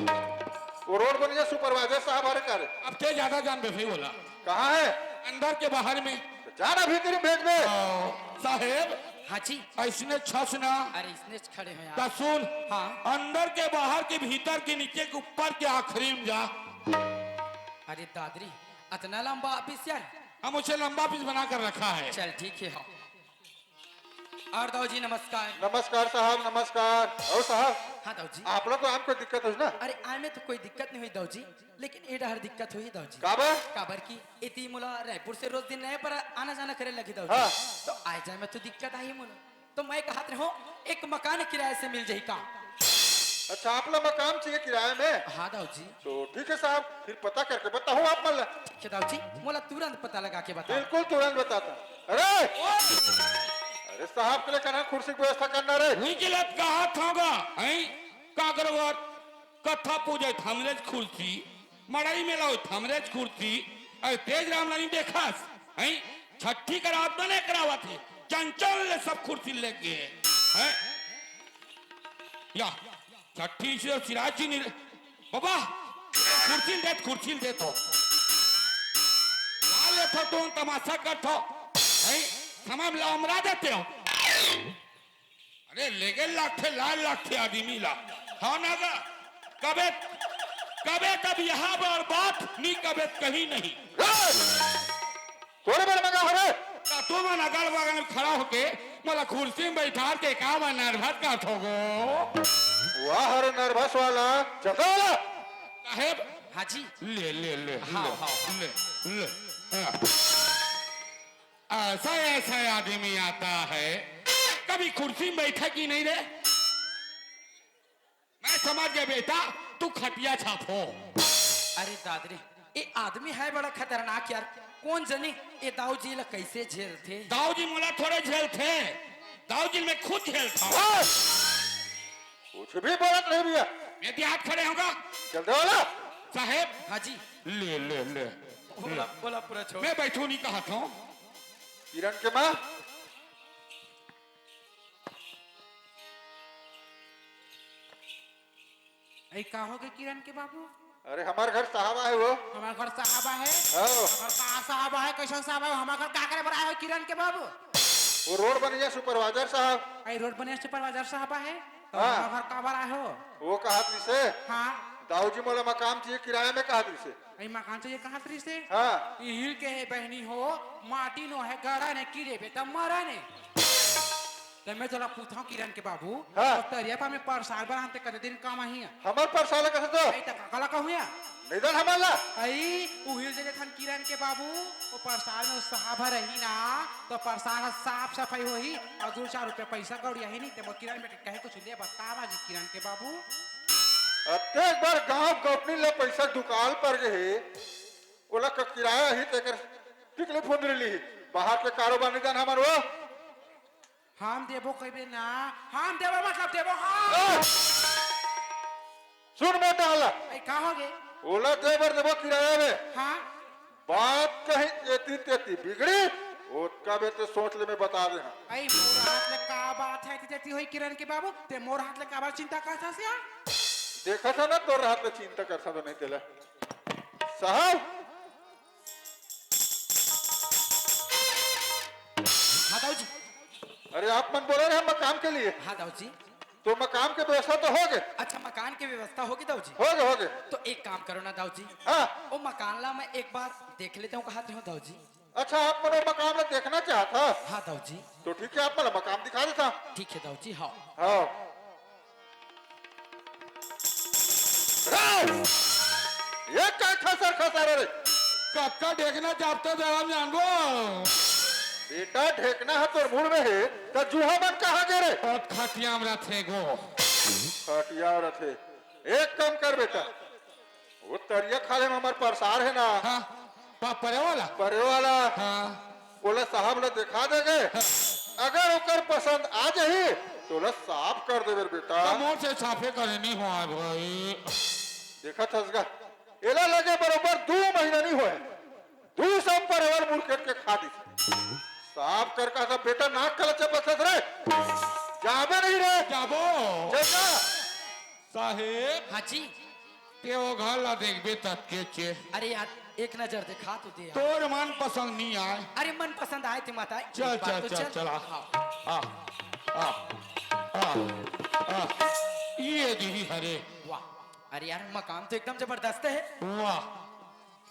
वो रोड बन गया सुपरवाइजर साहब हरे का रे। अब ते ज्यादा जान बे भाई बोला। कहाँ है? अंदर के बाहर में। तो जाना भीतरी भेज दे। आ, साहेब। हाँ जी। ऐसने छस ना। अरे इसने खड़े हो यार। त सुन। हाँ। अंदर के बाहर के भीतर के नीचे के ऊपर के आखिरी में जा। अरे दादरी, अतना लंबा ऑफिस यार? हम उसे लंबा ऑफिस बना कर रखा है। चल ठीक है, हाँ। और दाऊ जी नमस्कार। नमस्कार साहब, नमस्कार। और साहब, हाँ दाऊ जी। आप लोग को आम कोई दिक्कत हो ना? अरे आए में तो कोई दिक्कत नहीं हुई दाऊ जी, लेकिन ए डहर दिक्कत हुई दाऊ जी। काबर? काबर की एती मोला रायपुर से रोज दिन नए पर आना जाना करे लगी दाऊ जी। हाँ। तो आए जाए में तो दिक्कत आई मोला। तो मैं कहत रहो, एक मकान किराए से मिल जाही का? अच्छा, आप ला मकान चाहिए किराए में? हाँ दाऊ जी। तो ठीक है साहब, फिर पता करके बताओ आप मन ला। ठीक है दाऊ जी, मोला तुरंत पता लगा के बता। बिल्कुल तुरंत बताता। अरे, अरे साहब के लिए कहना कुर्सी की व्यवस्था करना रे। वही के लिए कहा था गा, हैं? का करोगा? कथा पूजे थमरेज कुर्सी, मड़ई में लाओ थमरेज कुर्सी, अरे तेज राम नहीं देखस, हैं? छठी का रात बने करावत है, चंचल ले सब कुर्सी ले गए, हैं? या, छठी से सिराज जी नहीं, बाबा, कुर्सी दे, कुर्सी दे तो। ला ले तो तुम तमाशा कर तो, हैं? समय में लाओ, हमरा देते हो। अरे लेगे लागथे, लाल लागथे आदमी ला। हाँ ना गा? कबे, कबे तब यहाँ पर बात, नी कबे कहीं नहीं। तोरे बर मंगा हरे। त तुमन अगल बगल में खड़ा होके मोला कुर्सी में बैठार के का बा नर्वस का थोगो? वाह हरे नर्वस वाला, चलता वाला। साहेब। हाँ जी। ले, ले, ले, हाँ, ले, हाँ, हाँ। ले, ले, हाँ। ऐसा, ऐसा आदमी आता है, कभी कुर्सी में बैठा कि नहीं रे? मैं समझ गया बेटा, तू खटिया छाप हो। अरे दादरी, ये आदमी है बड़ा खतरनाक यार। कौन जनी ये दाऊ जी ला कैसे झेलथे? दाऊ जी मोला थोड़े झेलथे, दाऊ जी मैं खुद झेलता हूँ। कुछ भी बोलत नहीं भैया। मैं भी हाथ खड़े होगा। चल दे वाला। साहेब। हाँ जी। ले, ले, ले। बोला, बोला पूरा छोड़। मैं बैठू नहीं कहा था। किरण के माँ। ऐ का हो गए किरण के बाबू? अरे, हमार घर साहब आए हो। हमार घर साहब आए? हाँ। हमार का साहब आए? कैसन साहब आए? हमार घर का करे बर आए हो किरण के बाबू? वो रोड बनिया सुपरवाइजर साहब। आई रोड बनिया सुपरवाइजर साहब आए? तो हाँ। हमार घर का बर आए हो? वो कहत रिसे। हाँ। दाऊजी मोला मकान चाहिए किराया में कहत रिसे। आई मकान चाहिए कहत रिसे? हाँ। इहिल के हे बहनी हो, माटी नो है, गड़ा ने, कीड़े बे तब मरा ने। त मैं तोला पूछहूं किरण के बाबू, हाँ। तो तरिया पा में परसार बर आन ते कते दिन काम आही? हमर परसार ला कथे तो? नहीं त काका ला कहूं या? नहीं दन हमर ला। आई, उही जने थन किरण के बाबू, वो परसार में साहब रही ना, तो परसार ह साफ सफाई होही, और दो चार रुपया पैसा कौड़ी आही नहीं, ते मोर किरण बेटे कहे कुछ ले बता बाजी किरण के बाबू। अतेक बार गांव गपनी ले पैसा दुकाल पर गए हे, ओला क किराया ही तेकर टिकली फुंदरी ली, बाहर के कारोबार नहीं दन हमर वो। हम देबो कहिबे ना, हम देबो मतलब देबो, हाँ। ए! सुन बेटा हला। ए, का हो गे? ओला दे बर देबो किराया में। हाँ। बात कहीं एती तेती बिगड़ी, ओतका बेर ते सोच ले, मैं बता दे हाँ। ए, मोर हाथ ले का बात है, एती तेती होई किरण के बाबू, ते मोर हाथ ले का बात चिंता करत हस या? देखत हस ना, तोर हाथ ले चिंता करत हस तो नहीं तेला। साहब, हाँ दाऊ जी। अरे आप मन बोले रहे मकान के लिए। हाँ दाऊ जी। तो मकान के व्यवस्था तो हो गए? अच्छा, मकान के व्यवस्था हो गए दाऊ जी। हो गए, हो गए। तो एक काम करो ना दाऊ जी। हाँ। वो मकान ला मैं एक बार देख लेता हूँ, कहा थे हो दाऊ जी। अच्छा, आप मन वो मकान ला देखना चाहत हा? हाँ दाऊ जी। तो ठीक है, आप मन ला मकान दिखा देता। ठीक है दाऊ जी, हाँ। हाँ। रे! ये का खसर खसर रे? कक्का ढेकना चापता जरा जानबो। बेटा, ढेकना ह तोर मुड़ में हे, त जूहा मन कहाँ गे रे? ओत खटिया में रथे गो। खटिया में रथे। एक काम कर बेटा, वो तरिया खाले में हमर परसार हे ना। हाँ, पा-, परे वाला? परे वाला। हाँ। ओला साहब ला देखा देगे। अगर ओकर पसंद आ जाही, तो ओला साफ कर देबे रे बेटा। त मोर से साफे करे नहीं हुआ है भाई। देखत हस गा, एला लगे बरोबर दू महीना नहीं होए, दू सौ परवल मुड़ के खा दिस। साफ कर कहा था, बेटा नाक कला चपत रे, जाबे नहीं रे। जाबो। चल जा। साहेब। हाँ जी। ते वो घर ला देखबे ततके चे। अरे यार, एक नजर दिखा तो दे यार। तोर मन पसंद नहीं आए। अरे मन पसंद आए ते मत आए। चल, एक बार चल, तो चल, चल। चल, आ। हाँ। आ, आ, आ, आ। ये दिही हरे। वाह। अरे यार, मकान तो एकदम जबरदस्त है। वाह।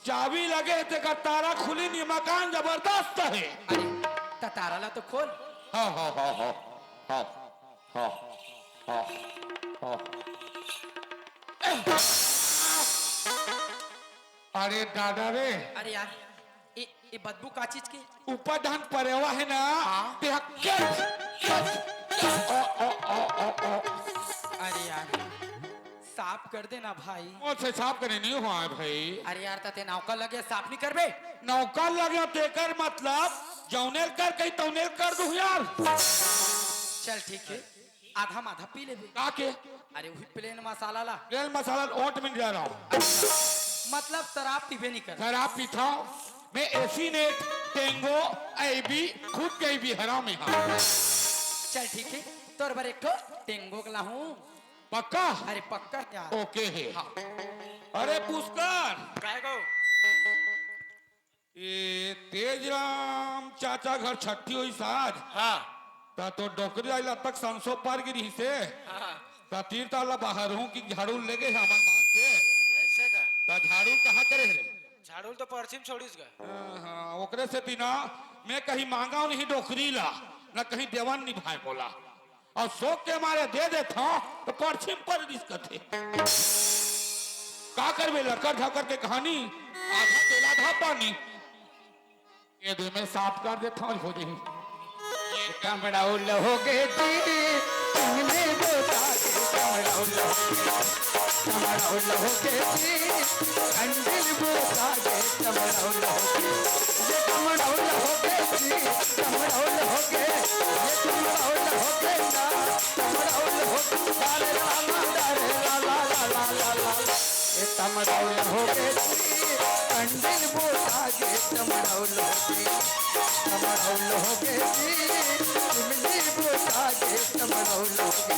चाबी लगे हे तेकर ताला खुली नहीं, मकान जबरदस्त हे। अरे, त ताला ला तो खोल। हाँ, हाँ, हाँ, हाँ। हाँ, हाँ, हाँ, हाँ। अरे दादा रे। अरे यार, ए, ए बदबू का चीज के? ऊपर धान परेवा हे ना, हाँ। ते हक-, ओ, ओ, ओ, ओ, ओ। अरे यार, साफ कर देना भाई। मोर से साफ करे नहीं हुआ है भाई। अरे यार, तते नौकर लगे, साफ नहीं करबे? नौकर लगे तेकर मतलब जौनेल कर कही तौनेल कर दूं यार। चल ठीक है, आधा माधा पी लेबे। का के? अरे वही प्लेन मसाला ला। प्लेन मसाला ओट में जा रहा हूँ। मतलब शराब पीबे नहीं कर? शराब पीता हूँ मैं, एसी नेट, टेंगो, एबी, खुद के भी हराम है। हाँ। चल ठीक है, तोर बर एक ठो टेंगो के लाहूं। पक्का? अरे पक्का यार। ओके है। हाँ। अरे पुष्कर। काय गो? ए तेजराम चाचा घर छट्ठी होइस आज। हाँ। त तो डोकरी आइला तक संसो पार गिरी से। हाँ। त तीर ताला बाहर हूँ कि झाड़ू लेगे हे हमन मांग के। ऐसे का? त झाड़ू कहाँ करे रे? झाड़ू तो परछी म छोड़िस गा। हाँ, हाँ, ओकरे से बिना मैं कहीं मांगा नहीं डोकरी ला, न कहीं देवन निभाए मोला। अउ शौक के मारे दे देथंव, त परछी म पर दिस कथे। का करबे, लकर झकर के कहानी, आधा तेल आधा पानी। ये दे मैं साफ कर देथंव, हो जाही। ये कमड़ौल हो गे जी, तुमने बोता के कमड़ौल हो गे। कमड़ौल हो गे जी, कंडिल बोता गे कमड़ौल हो गे। ये कमड़ौल हो गे जी, कमड़ौल हो गे। ये कमड़ौल हो गे ना, कमड़ौल हो गे। ला रे ला ला, ला रे ला ला, ला ला ला ला ला। ये कमड़ौल हो गे जी, कंडिल बोता गे कमड़ौल हो गे। कमड़ौल हो गे जी, इमली बोता गे कमड़ौल हो गे।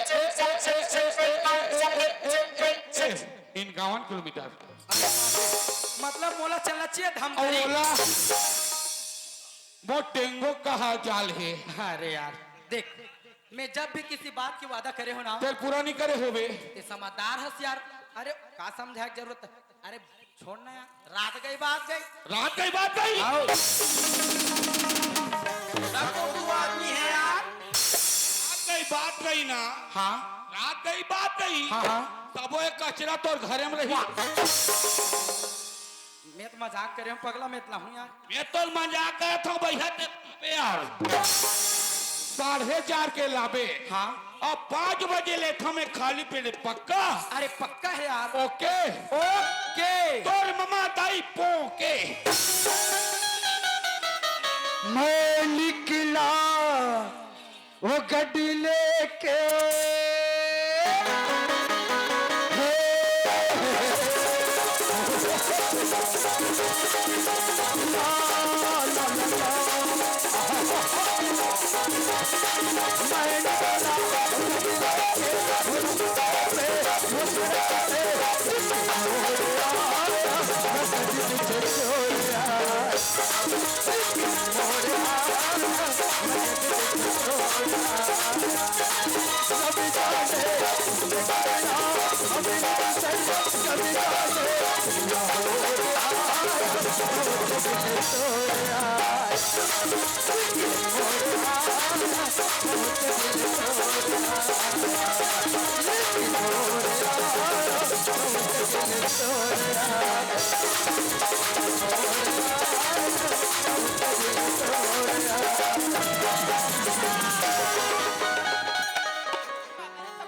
ए, इक्यावन किलोमीटर। मतलब मोला चलना चाहिए धमतरी। ओला वो टेंगो कहा जाल हे। अरे यार, देख, मैं जब भी किसी बात की वादा करे हो ना, तेल पूरा नहीं करे होवे। ते समझदार हस यार। अरे, का समझाए के जरूरत? अरे, छोड़ ना यार, रात गई बात गई। रात गई बात गई। आओ। तब तो तू आदमी है यार। रात गई बात गई ना। हाँ। रात गई बात गई। हाँ, हाँ। तब वो एक कचरा तोर घरे में रही। मैं तो मजाक करे हूँ पगला, मैं इतना हूँ यार। मैं तो मजाक करत हूँ भैया, ते पे यार। साढ़े चार के लाबे। हाँ। अब पाँच बजे लेथों मैं खाली पेट, पक्का? अरे पक्का है यार। ओके। ओके। तोर ममा दाई पोके। मैं निकला वो गड्डी लेके।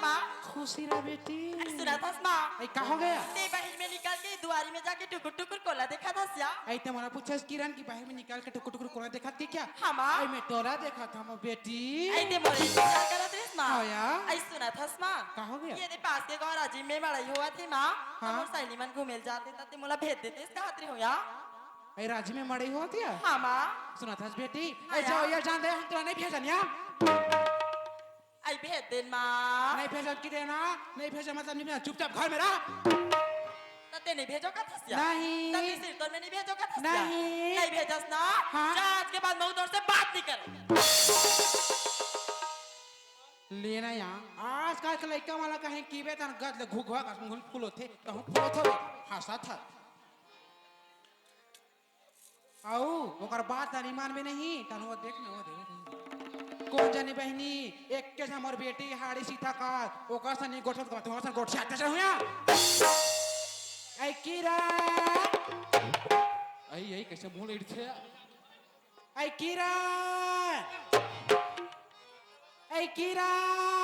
माँ। खुशी रह बेटी। अरे सुना था माँ। ए, का हो गया? ते बाहिर में निकल के दुआरी में जाके टुकुर टुकुर कोला देखा था क्या? ए, ते मोला पूछस किरण कि बाहिर में निकल के टुकुर टुकुर कोला देखा के क्या? हाँ माँ। ए, मैं टोला देखा था मो बेटी। ए, ते मोरे इंतजार करत रहिस माँ। हाँ यार। ए, सुना था माँ। का हो गया? ये दे पास के गाँव राजिम में मड़ई होवत हे माँ। हाँ। हमर सहेली मन घूमे ल जाते त ते मोला भेज देते, इसका हाथ रही हो या। ए, राजिम में मड़ई होवत हे? हाँ माँ। सुना था बेटी। हाँ ए, जाओ यार। यार जान दे, हम तोला नहीं भेजन या। आई भेज देन माँ। नहीं भेजन की देना, नहीं भेजन मतलब नहीं भेजन, चुपचाप घर में रह। त ते नहीं भेजो का थसिया? नहीं। त ते सिर तोर में नहीं भेजो का थसिया? नहीं। नहीं भेजस ना? हाँ। जा आज के बाद मैं तोर से बात नहीं कर। लेना यहाँ, आजकल के लइका वाला कहीं कीबे तन गद ले घुघवा का मुंह फुलोथे, कहूँ फुलोथे, हंसा था। अउ ओकर बात जानी मानबे नहीं, तन वो देख न, वो देख। कौन जानी बहिनी, एक के हमर बेटी हाड़ी सीता का, ओकर सनी गोठत का, तुम्हार सन गोठिया ते हुआ। ऐ किरण। ऐ, ऐ, कैसे मुंह लड़थे? ऐ किरण। ऐ किरण।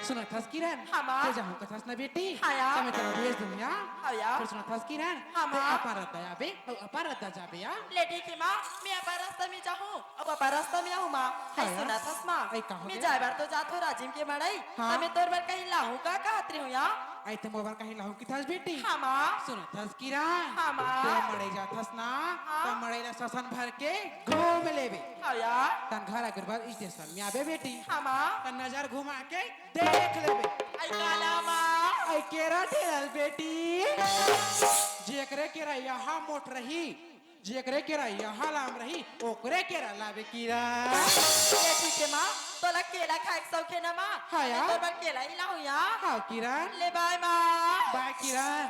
सुनत हस किरण? हाँ, माँ। ते जाहूँ कथस ना बेटी? हाँ, या। त मैं तोला भेज दूँ, या? हाँ, या। फिर सुनत हस किरण? हाँ, ते माँ। अपन रद्दा जाबे, अउ अपन रद्दा जाबे, या? ले ठीक हे, माँ। मैं अपन रस्ता में जाहूँ, अउ अपन रस्ता में आहूँ, माँ। हाँ, ऐ या। सुनत हस, माँ? ऐ का हो मैं गया? जाए बर तो जात हूँ राजिम के मड़ई, हाँ। त मैं तोर बर कहीं लाहूँ का कहत रही हूँ, या? ऐ ते मोर बर कहीं लाहूँ किथस बेटी? हाँ, माँ। सुनत हस किरण? हाँ, माँ। ते मड़ई जाथस ना, हाँ। त मड़ई ला ससन भर के घूम लेबे। हाँ, या। तन घर आगे बर स्टेशन में आबे बेटी। हाँ, माँ। तन नजर घुमा के देख लेबे। ऐ काला माँ। ऐ केरा ठेलल बेटी। जेकरे केरा यहाँ मोट रही, जेकरे केरा यहाँ लाम रही, ओकरे केरा लाबे किरण। ले ठीक हे माँ, तोला केला खाए के शौक हे ना माँ? हाँ, या। मैं तोर बर केला ही लाहूँ, या। हाँ, किरण। ले बाय माँ। बाय, किरण।